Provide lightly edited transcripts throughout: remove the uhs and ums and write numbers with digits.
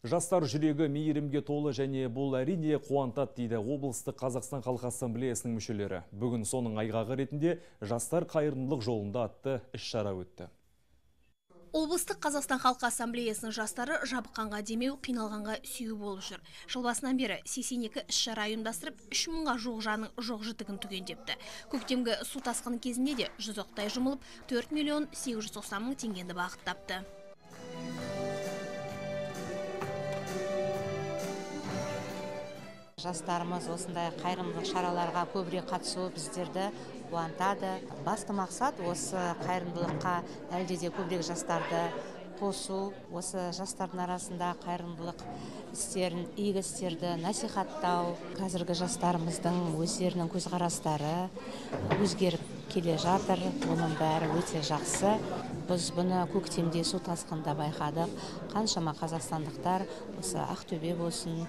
Жастар жүрегі мейірімге толы және бұл әрине қуантады, дейді облыстық Қазақстан Халқы Ассамблеясының мүшелері. Бүгін соның айғағы ретінде «Жастар қайырымдылық жолында» атты іс-шара өтті. Облыстық Қазақстан Халқы Ассамблеясының жастары жабыққанға демеу, қиналғанға сүйеу болып жүр. Жыл басынан бері 82 іс-шара ұйымдастырып, 3 мыңға жуық жанның жоқ жітігін түгендепті. Көктемгі су тасқыны кезінде де 100 оқтай жұмылып, 4 миллион 890 мың теңгені бағыттапты. Жастарымыз осындай қайырымдылық шараларға көбірек қатысуы біздерді қуантады. Басты мақсат – осы қайырымдылыққа әлде де көбірек жастарды қосу, осы жастардың арасында қайырымдылық істерін, игі істерді насихаттау. Қазіргі жастарымыздың өздерінің көзқарастары өзгеріп келе жатыр, оның бәрі өте жақсы. Біз бұны көктемде су тасқынында байқадық. Қаншама қазақстандықтар осы Ақтөбе болсын,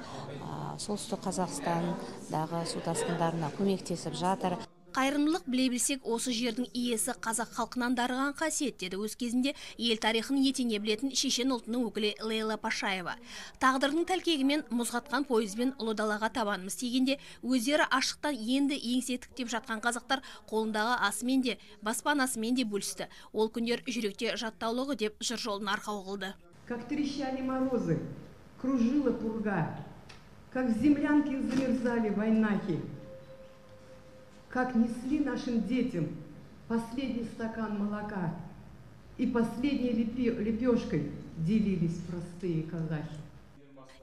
Солтүстік Қазақстандағы су тасқындарына көмектесіп жатыр. Қайырымдылық, біле білсек, осы жердің иесі қазақ халқынан дарыған қасиет, деді өз кезінде ел тарихын етене білетін шешен ұлтының өкілі Лейла Пашаева. Тағдырдың тәлкегімен мұз қатқан пойызбен ұлы далаға табанымыз тигенде, өздері аштықтан енді еңсе тіктеп жатқан қазақтар қолындағы асымен де, баспанасымен де бөлісті. Ол күндер жүректе жаттаулығы, деп жыр жолын арқау қылды. Как трещали морозы, кружила пурга, как в землянке замерзали вайнахи, как несли нашим детям последний стакан молока и последней лепешкой делились простые казахи.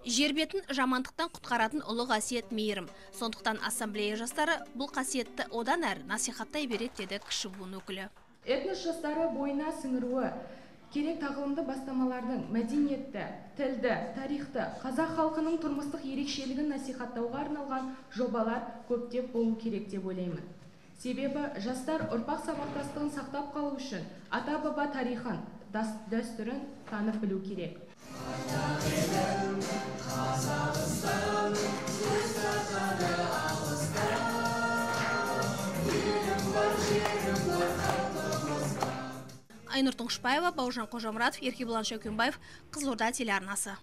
Жер бетін жамандықтан құтқаратын ұлы қасиет – мейірім. Сондықтан ассамблея жастары бұл қасиетті одан әрі насихаттай береді, деді кіші буын өкілі. Этнос жастары бойына сіңіруі керек тағылымды бастамалардың, мәдениетті, тілді, тарихты, қазақ халқының тұрмыстық ерекшелігін насихаттауға арналған жобалар көптеп болу керек деп ойлаймын. Себебі жастар ұрпақ сабақтастығын сақтап қалу үшін ата баба тарихын, дәстүрін танып білу керек. Қазақстан көз тартады алыстан, елім бар, жерім бар, халқымыз бар. Айнұр Тұңғышбаева, Бауыржан Қожамұратов, Еркебұлан Шәукенбаев, Қызылорда телеарнасы.